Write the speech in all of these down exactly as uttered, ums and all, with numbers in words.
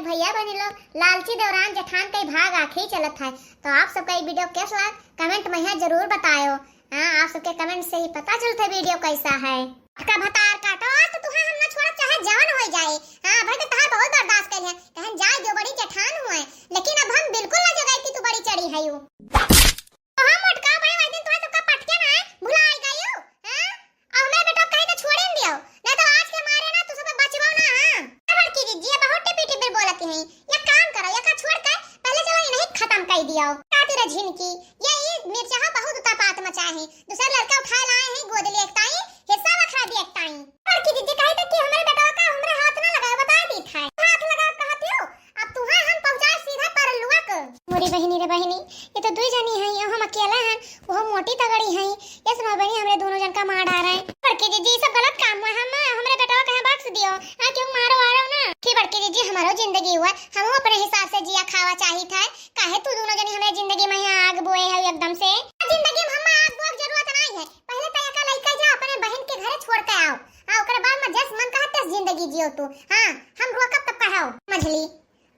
भइया बहिनी लोग, लालची देवरान जेठान कई भाग आखिरी चलत है, तो आप सबका ई video कैसा लगा, comment में यहाँ जरूर बतायो। हाँ, आप सबके comment से ही पता चलत है video कैसा है। का भतार काटो, आज तो तुहे हम ना छोड़ब, चाहे जवन होइ जाए। हाँ, भाई तो तहार बहुत बर्दाश्त कइल है, कहन जाए जो बड़ी जेठान हुए, लेकिन अब हम बिल्कुल ना जगाई कि तू बड़ी चढ़ी है यू। तो हम मोटका बड़े भाई दिन तुहे सबका पटके ना है, भुला आई गयू। हाँ, अब हमरे बेटवा कहीं तो छोड़े न दियो, नहीं तो आज के मारे ना तू सब बचबो ना। हाँ, ए बड़की जिज्जी बहुत टिपी टिपी बोलत है, एक काम करो, एका छोड़ के पहले चलो इन्हीं खत्म कर दियो। काटी रे झिनकी, ये ई मिर्चा बहुत उतापात मचाए है, दूसरा लड़का उठाए लाए हैं, गोद लिए एक ताई, हिस्सा बखरा दिए एक ताई। बड़की जिज्जी कही तक कि हमरे बेटवा का हमरे हाथ ना लगाओ, बता दी था। हाथ लगाओ कहती हो, अब तुहे हम पहुँचाए सीधा परलुआ को। मोरी बहिनी रे बहिनी, ये तो दुई जनी हैं, हम अकेला हैं, वो मोटी तगड़ी हैं, ये सुनो बहिनी हमरे दोनों जन का मार डारे। बड़की जिज्जी, ई सब गलत काम हुआ, हम, हमरे बेटवा कहे बख्श दियो, हाँ क्यों मारो वारो ना। कि बड़की जिज्जी हमारो जिंदगी हुआ, हम अपने हिसाब से जिया खावा चाहित है, काहे तू दोनों जनी हमरे जिंदगी में यहाँ आग बोए है एकदम से। जिंदगी में हम आग बोए के जरूरत नहीं है, पहले तो एका लइका जा अपने बहन के घरे छोड़ के आओ, हाँ ओकरे बाद में जस मन कहा तस जिंदगी जियो तू। हाँ, हम रोकब तब कहो मझली।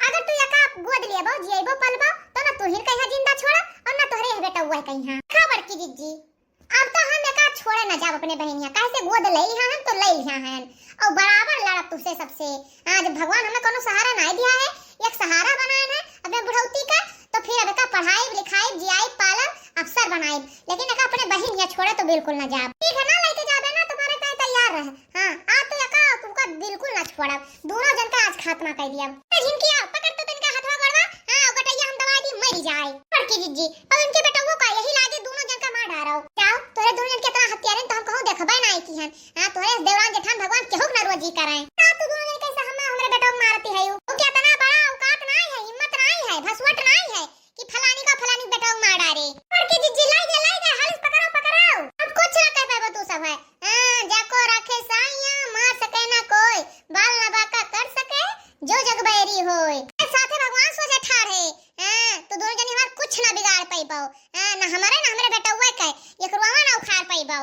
अगर तू एका गोद लेबो, जियबो पलबो, तो ना तू ही कहिया जिंदा छोड़ब और ना तोहरे यह बेटा हुआ कहीं। हाँ, खा बड़की जिज्जी, अब तो हम एका छोड़े ना जाब अपने बहनिया, काहे से गोद ले लिहा हन तो ले लिहा हन, और बराबर लड़ब तुझसे सबसे। आज भगवान हमें कोनो सहारा नहीं दिया है, एक सहारा बनाए है अपने बुढ़ौती का, तो फिर अब एका पढ़ाई लिखाई जियाई पालन अफसर बनाई, लेकिन एका अपने बहनिया छोड़े तो बिल्कुल ना जाब। ठीक है ना, लेके जाबे ना, तुम्हारे कहीं तैयार रहे। हाँ, आज तो एका तुमका बिल्कुल ना छोड़ब, दोनों जन का आज खात्मा कर दिया। ए झिनकिया, पकड़ तो तनिका हथवा गोड़वा, हाँ, गटैया हम दबा दी, मरी जाए। बड़की जिज्जी, अब इनके बेटवो का यही लागे दोनों जन का मार डारो। जाओ, तोहरे दोनों जन के इतना हत्यारन तो हम कहूँ देखबे ना की हन। हाँ, तोहरे देवरान जेठान भगवान केहू के ना रोजी कराए। का तू दोनों जन कैसे हम हमरे बेटवा को मारती है यू? तू क्या इतना बड़ा औकात नहीं है, हिम्मत नहीं है, भसवट नहीं है कि फलानी का फलानी बेटवा को मार डारे। बड़की जिज्जी लाई गए, लाई गए, हालिस पकड़ो, पकड़ो। अब कुछ ना कर पाबो तू सब है। हाँ, जाको राखे साइया, मार सके ना कोई, बाल ना बाका कर सके, जो जग बैरी होए। ए साथे भगवान सोझे ठाढ़े। हाँ, तू दोनों जनी हमार कुछ ना बिगाड़ पाइबो। हाँ, ना हमारे ना हमरे बेटवा के, एक रुआवा ना उखाड़ पाइबो।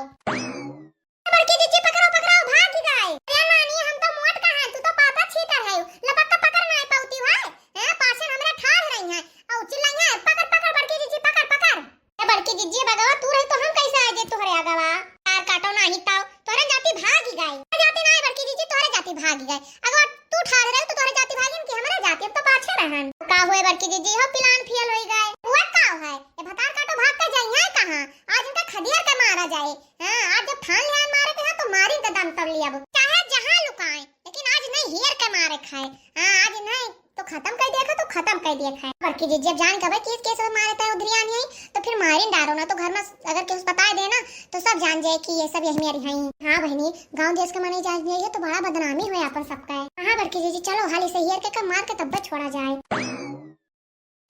बड़की जिज्जी पकड़ो, पकड़ो, भाग ही गए। अरे नानी, हम तो मोट का है, तू तो पाता छीतर है, लपक के पकड़ ना पाउती है। हैं, पाछे हमरा ठाढ़ रही हैं, और चिल्लाई हैं, "पकड़, पकड़, बड़की जिज्जी, पकड़, पकड़।" ए बड़की जिज्जी, बगवा तू रही तो हम कैसे आ जाए तोहरे आगवा? तार काटो नाही ताओ, तोहरे जाति भाग ही गए। तोहरे जाति नाही बड़की जिज्जी, तोहरे जाति भाग ही गए। अगवा तू ठाढ़ रहे तो तोहरे जाति भागिन की हमरा जाति, हम तो पाछे रहन। का हुए बड़की जिज्जी, हो plan fail होई गए। हुआ का है? ए भतार काटो भाग के जाई है कहाँ? आज इनका खदियर के मारा जाए। हाँ, आज जब ठान लिया मारे के है तो मारी इनका दम तब लिया। चाहे जहाँ लुकाए, लेकिन आज नहीं हियर के मारे खाए। हाँ, आज नहीं तो खत्म कर दिया खा, तो खत्म कर दिया खाए। बड़की जिज्जी अब जान के भाई केस केस मारे तय उधरियान यही, तो फिर मारिन डारो ना, तो घर में अगर केहू बताए दे ना, तो सब जान जाए कि ये सब यही मेरी हैं। हाँ बहनी, गाँव देश के मनई जान जाए तो बड़ा बदनामी हुए अपन सबका है। हाँ बड़की जिज्जी, चलो हाली से हियर के का मार के तब्बे छोड़ा जाए।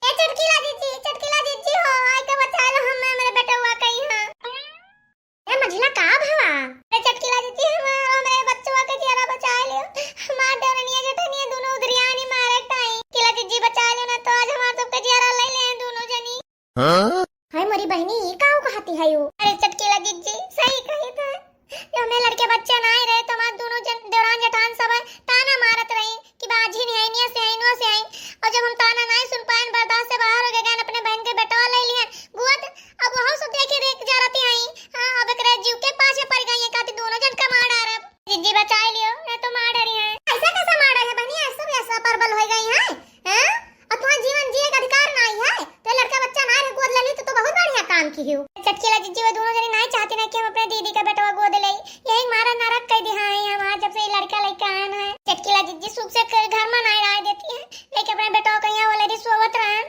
ए चटकीला जिज्जी, चटकीला जिज्जी हो, आइके बचा लो हमें, हमरे बेटवा कहीं हाँ। ए मझिला का भवा? ए चटकीला जिज्जी, हमार, हमरे बचवा के जियरा बचा लियो। हमार देवरनिया जेठनिया दोनों उधरियानी मारे टाई। चटकीला जिज्जी बचा लियो ना तो आज हमार सबके जियरा ले ले दोनों जनी। हाँ? हाय मोरी बहनी, ई काऊ कहती है यू? अरे चटकीला जिज्जी, सही कही था। ये हमें लड़के बच्चे ना ही रहे तो हमार दोनों जन, देवरान जेठान सब है, ताना मारत रही कि बाझी नहीं आई, निया से आई, नुआ से आई। और जब हम ताना नहीं सुन पाए, बर्दाश्त से बाहर हो गए, गए अपने बहन के बेटवा ले लिए गोद। अब वह सब देखे देख जा रहती आई। हाँ, अब एक जीव के पाछे पड़ गई है, कहती दोनों जन का मार डारब। जिज्जी बचाई लियो, नहीं तो मार डरी है। ऐसा कैसा मार डरी है बहनी? ऐसा भी ऐसा परबल हो गई है, हैं? और तुम्हारा जीवन जिए का अधिकार नहीं है, तो लड़का बच्चा ना रहे, गोद ले ली तो, तो बहुत बढ़िया काम की हो। चटकीला जिज्जी, वो दोनों जने नहीं चाहती ना कि हम अपने दीदी का बेटवा गोद ले, यही मारा नरक कर दिया है हम आज जब से ये लड़का लेके आए हैं। चटकीला जिज्जी सुख से क-, घर में नहीं रह देती है, लेके अपने बेटवा को यहाँ वाले सोवत रहन।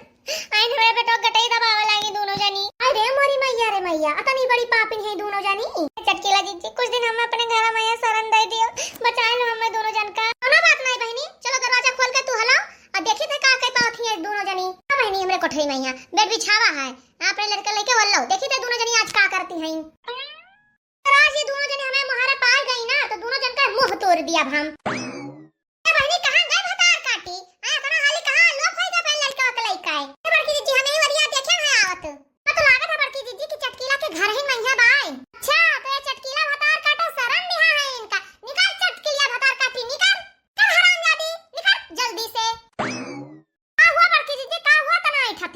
आइन हमरे बेटवा गटई दबावे लागी दोनों जनी। अरे मोरी मैया रे मैया, अतनी बड़ी पापिन है दोनों जनी। चटकीला जिज्जी, कुछ दिन हम अपने घर में यहाँ शरण दे दियो, बचाए लो हमें दोनों जन का। कोनो बात नहीं बहनी, चलो दरवाजा खोल के तू हलो, और देखी थे का कह पावत ही दोनों जनी। हाँ बहनी, हमरे कोठरी में यहाँ बेड बिछावा है, अपने लड़के लेके वल्लो, देखी थे दोनों जनी आज का करती हैं। आज ये दोनों जने हमें मोहारा पाए गई ना, तो दोनों जन का मुंह तोड़ दिया अब हम। ए बहनी, कहाँ गए भतार काटी? हाँ, इतना हाली कहाँ लोप होई गए पहले लड़का के लइका है। ए बड़की जिज्जी, हमें ही वरिया देखे ना आवत। हाँ, तो लागत है बड़की जिज्जी कि चटकीला के घर ही मैया बाय। अच्छा, तो ये चटकीला भतार काटो शरण दिहा है इनका। निकाल चटकीला भतार काटी, निकाल। चल हरामजादी, निकाल जल्दी से।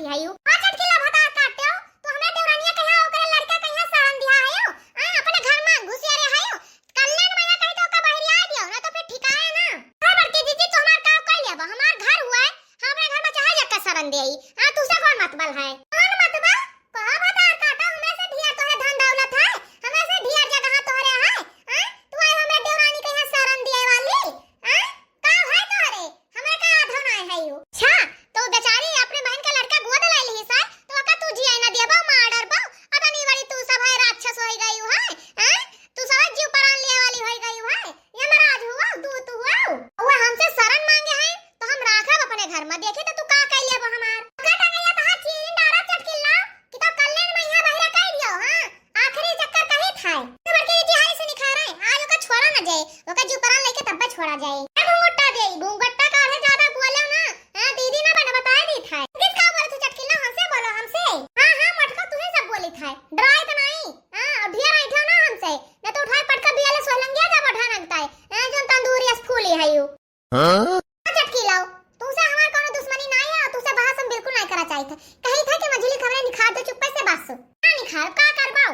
हयू। आ चटकीला भतार काट्यो, तू हमरे देवरानिया कहिया ओकरे लड़का कहिया शरण दिया हयू। आ, अपने घर में घुसिया रे हयू। कल्याण मैया कही तो ओका बहरिया दियो, ना तो फिर ठिकाए ना। अरे बड़की जीजी, तू हमार का कर लिया बा? हमार घर हुआ है, हम अपने घर में चाहे जक्का शरण दे आई। आ, तू से कौन मतबल है? कौन मतबल? कहा भतार काटा, हमरे से ढेर तोहरे धन दौलत है, हमरे से ढेर जगह तोहरे है। आ, तू आई हमरे देवरानी कहिया शरण दिए वाली। आ, का है तोहरे? हमरे का आधो नाय है यू। अच्छा, तो बेचारी अपने बहन का लड़का गोद लाई ली सर, तो ओका तू जिया ना दिया बा, मार डर बा। अतनी बड़ी तू सब है राक्षस होई गई है, हैं? तू सब जीव परान लिए वाली होई गई है। यमराज हुआ, दूत हुआ। वो हमसे शरण मांगे हैं, तो हम राखब अपने घर में। देखी तो तू का कइले बा हमार। ओका टंगैया तहार चीरी डारा चटकिल्ला, कि तो कल्याण में यहाँ बहिरा कह दियो, हाँ? आखिरी चक्कर कही था। तो बड़की दीदी हाली से निखारे, आज ओका छोड़ा ना जाए, ओका जीव परान लेके तब्बे छोड़ा जाए। ए घुंघट्टा दे, घुंघट्टा काढ़े ज्यादा बोले ना, हाँ, दीदी ना बना बताए दी था। किस का बोले तू चटकिल्ला, हमसे बोलो, हमसे। हाँ, हाँ, मटका तू ही सब बोली था, डराए तो नहीं, हाँ, और ढेर आई ना हमसे, न तो उठाए पटका बिया ले सोलंगिया जा बढ़ा नगता है, हाँ, जो तंदूरी अस फूली है यू। हाँ? चटकी लाओ, तुमसे हमार कौनो दुश्मनी नाई है और तुमसे बहस हम बिल्कुल नाई करा चाहित है। कही था कि मझली खबरें निखार दे, चुप्पे से बस। ना निखार, का करबाओ?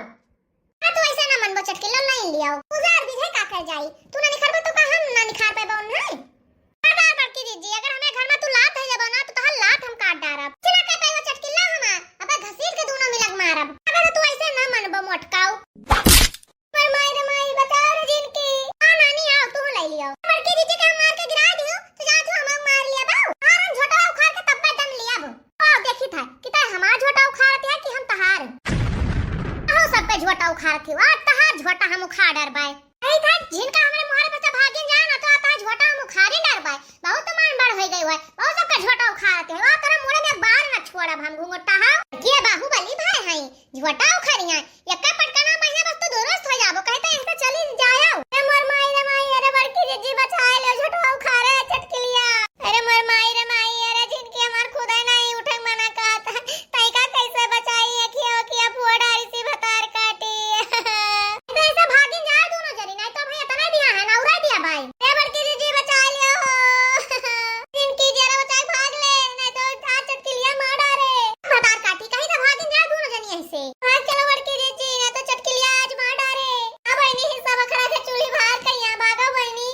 ना तू ऐसे ना मनबो चटकी लो, नहीं लियाओ। तू जार बीघे का कर जाई? तू ना निखारबो तो का हम ना निखार पाएबो, नहीं? खबरदार बड़की जीजी, अगर हमें घर में तू लात है जबो ना, तो तहार लात हम काट डारब। चिल्ला के पाएबो चटकी ला हमार, अबे घसीट के दोनों मिलक मारब। अबे तो तू ऐसे ना मनबो मोटकाऊ। पर माई रे माई, बचाओ रे जिनकी। आ नानी, आओ, तू लाई लियो। बड़की जीजी के हम मार के गिरा दियो, तो जा तू हम मार लिया बाऊ। और हम झोटा उखाड़ के तब पे दम लिया बो। आओ, देखी था, कि तय हमार झोटा उखाड़त है कि हम तहार। आओ, सब पे झोटा उखाड़त हो, आज तहार झोटा हम उखाड़ डर बाय। यही था, जिनका हमरे मोहरे पर से भागिन जाए ना, तो आता झोटा हम उखाड़ी डर बाय। बहुत तो मान बड़ होई गई हुआ है, बहुत सबका झोटा उखाड़त है। वो तोरा मुड़े में बार ना छोड़ब हम, घुंघटा हो। के बाहुबली भाई हैं, झोटा उखाड़िया, यक्का पटकना महीना बस तो दुरुस्त हो जाबो, कहे तो ऐसे चली जायो। ए मोर माई रे माई, अरे बड़की जीजी बचाए ले, झोटवा उखाड़े चटकिलिया। अरे मोर माई रे माई, अरे जिनकी हमार खुदा नहीं उठे मना कहत है, तैका कैसे बचाई, अखिया उखिया फुआ डारी सी भतार काटी। तो ऐसे भागिन जाए दोनों जनी, नहीं तो भाई इतना दिया है ना, उड़ा दिया भाई। ए बड़की जीजी बचाए लियो हो। जिनकी जरा बचाए भाग ले, नहीं तो आज चटकिलिया मार डारे। भतार काटी कहीं तो भागिन जाए दोनों जनी ऐसे। भाग चलो बड़की जीजी, ना तो चटकिलिया आज मार डारे। अब बहनी हिस्सा बखरा के चूल्ही बाहर कहिया, भागो बहनी।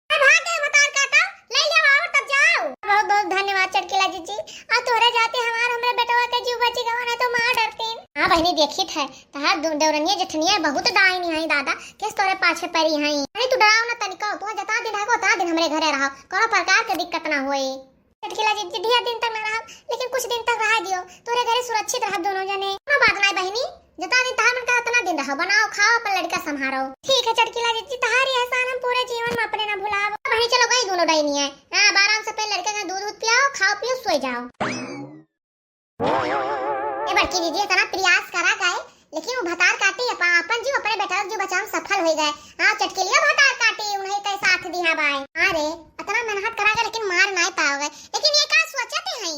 अब भाग गए भतार काटा, ले जाओ और तब जाओ। बहुत बहुत धन्यवाद चटकिला जीजी। आ तोहरे जाते हमार हमरे बेटवा के जीव बची गवा, ना तो मार डरतीन। हाँ बहनी, देखी था, तहार दो देवरनिया जेठनिया बहुत डाइनी हैं दादा, किस तोरे पाछे परी हैं। अरे तू डराओ ना तनिको, तू जता दिन रहो, उतना दिन हमरे घरे रहो, कोनो प्रकार के दिक्कत ना होए। चटकिला जीजी, ढेर दिन तक ना रहब, लेकिन कुछ दिन तक रह दियो, तोरे घरे सुरक्षित रहब दोनों जने। कोनो बात नाई बहिनी, जतना दिन तहार मन का उतना दिन रहो, बनाओ, खाओ, अपन लड़का संभारो। ठीक है चटकिला जीजी, तहार ये एहसान हम पूरे जीवन में अपने ना भुलाब। बहिनी चलो गई दोनों डाइनी है, हाँ, अब आराम से अपने लड़के का दूध दूध पियाओ, खाओ पियो, सोए जाओ। ए बड़की दीदी, इतना प्रयास करा गए, लेकिन वो भतार काटी अपन, अपन जीव, अपने बेटा के जीव बचावे में सफल हो गए। हाँ, चटकिलिया भतार काटी, उन्हें कई साथ दिया बाय। हाँ रे, इतना मेहनत करा गए, लेकिन मार नाई पाओ गए। लेकिन ये का सोचते हैं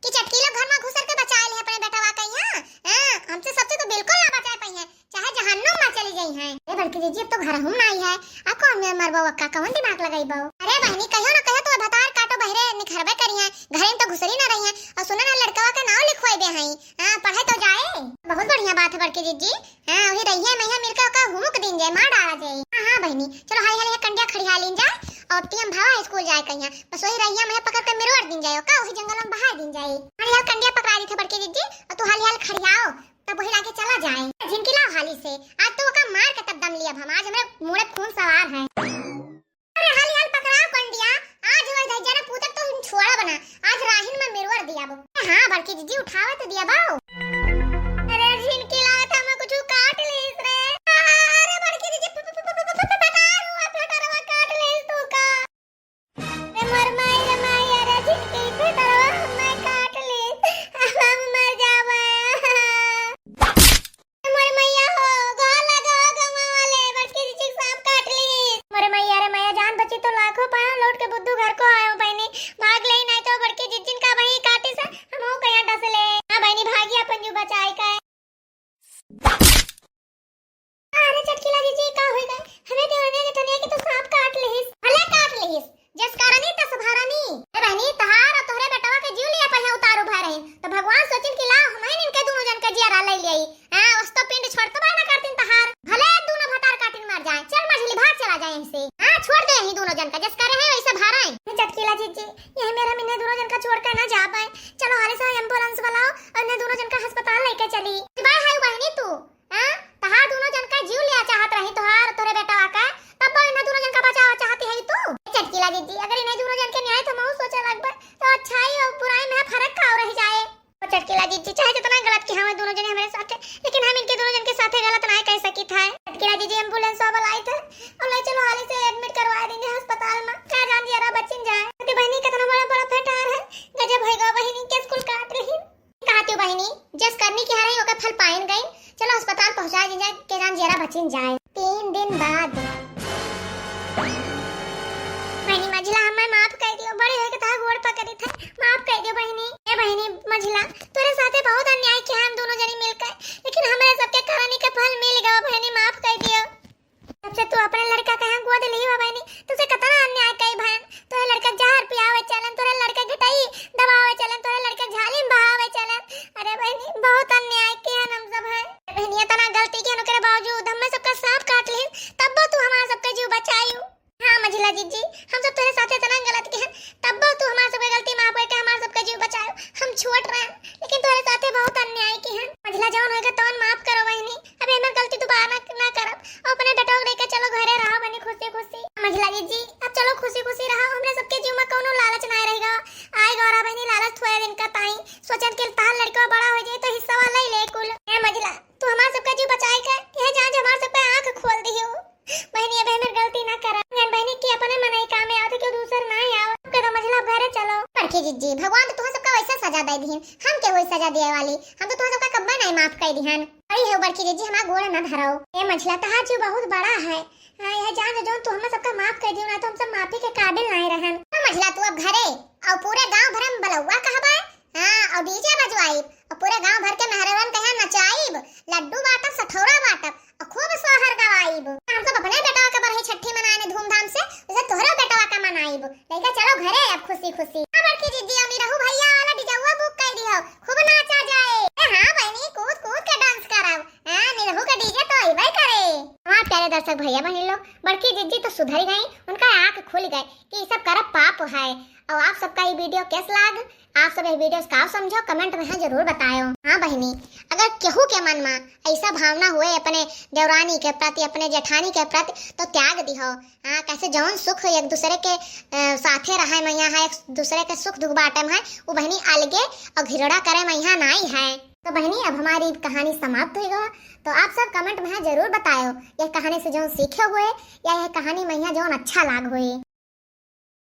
कि चटकिलो घर में घुसर के बचाए ले अपने बेटवा का यहाँ? हाँ, हमसे सबसे तो बिल्कुल ना बचाए पाई है। चाहे जहन्नुम में चली गई हैं। ए बड़की जीजी, अब तो घर हम ना आई है, अब कौन में मरबो अक्का, कौन दिमाग लगाई बो? अरे बहनी, कहियो ना कहियो तो भतार काटो बहरे निखरबे करी हैं, घर में तो घुसरी ना रही हैं। और सुना ना, लड़कवा का नाव लिखवाई दे हैं, हाँ, पढ़े तो जाए। बहुत बढ़िया बात है बड़की जीजी, हाँ, वही रहिया मैया मिलकर ओका हुमुक दीन जाए, मार डाला जाए। हाँ, हाँ बहनी, चलो हाली हाली कंडिया खड़िया लीन जाए और टीएम भावा स्कूल जाए कहिया, बस वही रहिया मैया पकड़ के मिरवर दीन जाए, ओका वही जंगल में बहा दीन जाए। हाली हाल कंडिया पकड़ा दी थे बड़की जीजी, और तू हाली हाल खड़ियाओ, तब वही लागे चला जाए। झिनकी लाओ हाली से, आज तो ओका मार के तब दम लिया हम, आज हमरे मुड़े खून सवार है। अरे हाली हाल पकड़ाओ कंडिया, आज वह धज्जा ना पूतब तो हम छोड़ा बना, आज राहिन में मिरवर दिया बो। हाँ बड़की जीजी उठावे तो दिया बाओ। अरे झिनकी लागत हमें कुछ काट लेस रे। अरे बड़की जीजी प-, प-, प-, प-, प-, प-, पटार हुआ फटरवा काट लेस तू का। रे मोर माई, रे माई, अरे झिनकी के तरवा हमें काट ले। अब हम मर जाबे। मोर मैया हो, गोर लगा हो गौवा वाले, बड़की जीजी के सांप काट ली। मोरे मैया रे मैया, जान बची तो लाखों पाया, लौट के बुद्धू घर को आयो बहनी। भाग ले, नहीं तो बड़की जीजी का वही काटी से हम हो गया डस ले। हाँ बहनी, भागी अपन जीव बचाए का। अरे चटकिला जीजी, का होई गए? हमें देवनिया जेठनिया के तो सांप काट लेहिस। भले काट लेहिस, जस कारनी तस भरनी। ए बहनी, तहार और तोहरे बेटवा के जीव लिया पहिया उतारू भय रही, तो जन का जस करे है वैसा भारा है। चटकीला जीजी, यही मेर हम इन्हें दोनों जन का छोड़ के ना जा पाए। चलो हाली से एम्बुलेंस बुलाओ और इन्हें दोनों जन का अस्पताल लेके चली। बाय है बहिनी तू, हाँ? तहार दोनों जन का जीव लिया चाहत रही, तोहार, तोरे बेटवा का, तब वो इन्हें दोनों जन का बचावा चाहती है तू? ए चटकीला जीजी, अगर इन्हें दोनों जन के न्याय तो मऊ सोचे लगबे, तो अच्छाई और बुराई में फर्क का रह जाए? ओ चटकीला जीजी, चाहे जितना गलत किहा है दोनों जने हमरे साथे, लेकिन हम इनके दोनों जन के साथे गलत ना कह सकी था। चटकीला जीजी, एम्बुलेंस वाला आई थे और ले चलो हाली से एडमिट करवा देंगे अस्पताल में। का जान जियरा बचिन जाए। अरे बहिनी, कितना बड़ा बड़ा फटार है, गजब होइगा बहिनी, केस कुल काट रही। कहती हूँ बहिनी, जस करनी की हरई ओकर फल पाइन गई। चलो अस्पताल पहुँचा दीन जाए, के जान जियरा बचिन जाए। तीन दिन बाद। बहिनी मझिला, हमें माफ कर दियो, बड़ी होके तहार गोड़ पकड़ी थे, माफ कर दियो बहिनी। ए बहिनी मझिला, तोरे साथे बहुत अन्याय किहा हम दोनों जनी मिलकर, लेकिन हमरे सबके करनी के फल मिल गवा बहिनी, माफ कर दियो। जब से तू अपने लड़का के यहाँ गोद ली हो बहिनी, तुझसे कितना अन्याय कई बहन। तोरे लड़का जहर पियावे चलन, तोरे लड़का घटाई दबावे चलन, तोरे लड़का झाली में बहावे चलन। अरे बहिनी, बहुत अन्याय किहन हम सब है। बहिनी, इतना गलती किहन, ओकरे बावजूद हमें सबका सांप काट लिहन, तब्बो तू हमारा सबका जीव बचायू। हाँ मझिला जीजी, हम सब तोरे साथे इतना गलत किहन, तब्बो तू हमार सबके गलती माफ करके हमार सबके जीव बचायो। हम छोट रहन, लेकिन तोरे साथे बहुत अन्याय किहन। मझिला जवन होइगा तवन माफ करो बहिनी, अब एमर गलती दोबारा ना, ना करब। अब अपने बेटवा के लेके चलो घरे रहो बहिनी खुशी खुशी। मझिला जीजी, अब चलो खुशी खुशी रहो, हमरे सबके जीव में कौनो लालच ना रहेगा। आए गौरा बहिनी, लालच थोड़े दिन का ताई, सोचन के तहार लड़का बड़ा हो जाए तो हिस्सा वाला ही ले कुल। ए मझिला, तू हमार सबका जीव बचाए के, यह जान जो हमार सबका आँख खोल दियो। बहिनी, अब हमर गलती ना करा। बहन बहिनी की अपने मनई काम में आवत है, क्यों दूसर ना आवा। के तो मझिला घरे चलो। बड़की जीजी, भगवान तो तुहा सबका वैसे सजा दे दिहन, हम के वही सजा दिए वाली, हम तो तुहा सबका कब्बा नहीं माफ कर दिहन। अरे हे बड़की जीजी, हमार गोड़ ना धराओ। ए मझिला, तहार जीव बहुत बड़ा है। हाँ, यह जान जो तू हमें सबका माफ कर दियो ना, तो हम सब माफी के काबिल नहीं रहन। तो मझिला, तू अब घरे और पूरे गांव भर में बलौआ कहबा। हाँ, और डीजे बजवाइब और पूरे गांव भर के मेहरवन के यहाँ नचाइब, लड्डू बांटब, सठौरा बांटब और खूब सोहर गवाइब। हम सब अपने बेटवा के बरही छठी मनाए ने धूमधाम से, उसे तोहरो बेटवा का मनाइब। लेके चलो घरे अब खुशी खुशी। हाँ बड़की जीजी, अउनी रहू भैया वाला डीजेवा बुक कर दियो, खूब नाचा जाए। ए हाँ बहनी, कूद कूद के डांस करब। हाँ, निरहू के डीजे तो अइबे करे। हमार प्यारे दर्शक भैया बहन लोग, बड़की जीजी तो सुधर गई, उनका आँख खुल गए कि ये सब करब पाप है। और आप सबका ये वीडियो कैस लाग, आप सब ये वीडियो का समझो, कमेंट में है जरूर बतायो। हाँ बहिनी, अगर केहू के मन में ऐसा भावना हुए अपने देवरानी के प्रति, अपने जेठानी के प्रति, तो त्याग दिहो। हाँ, कैसे जौन सुख एक दूसरे के, अ, साथे रहे में यहाँ है, एक दूसरे के सुख दुख बाटे में है, वो बहिनी अलगे और घिरोड़ा करे में यहाँ नाई है। तो बहिनी, अब हमारी कहानी समाप्त हुई गवा। तो आप सब कमेंट में है जरूर बतायो, यह कहानी से जौन सीखे हुए या यह कहानी में यहाँ जौन अच्छा लाग हुए।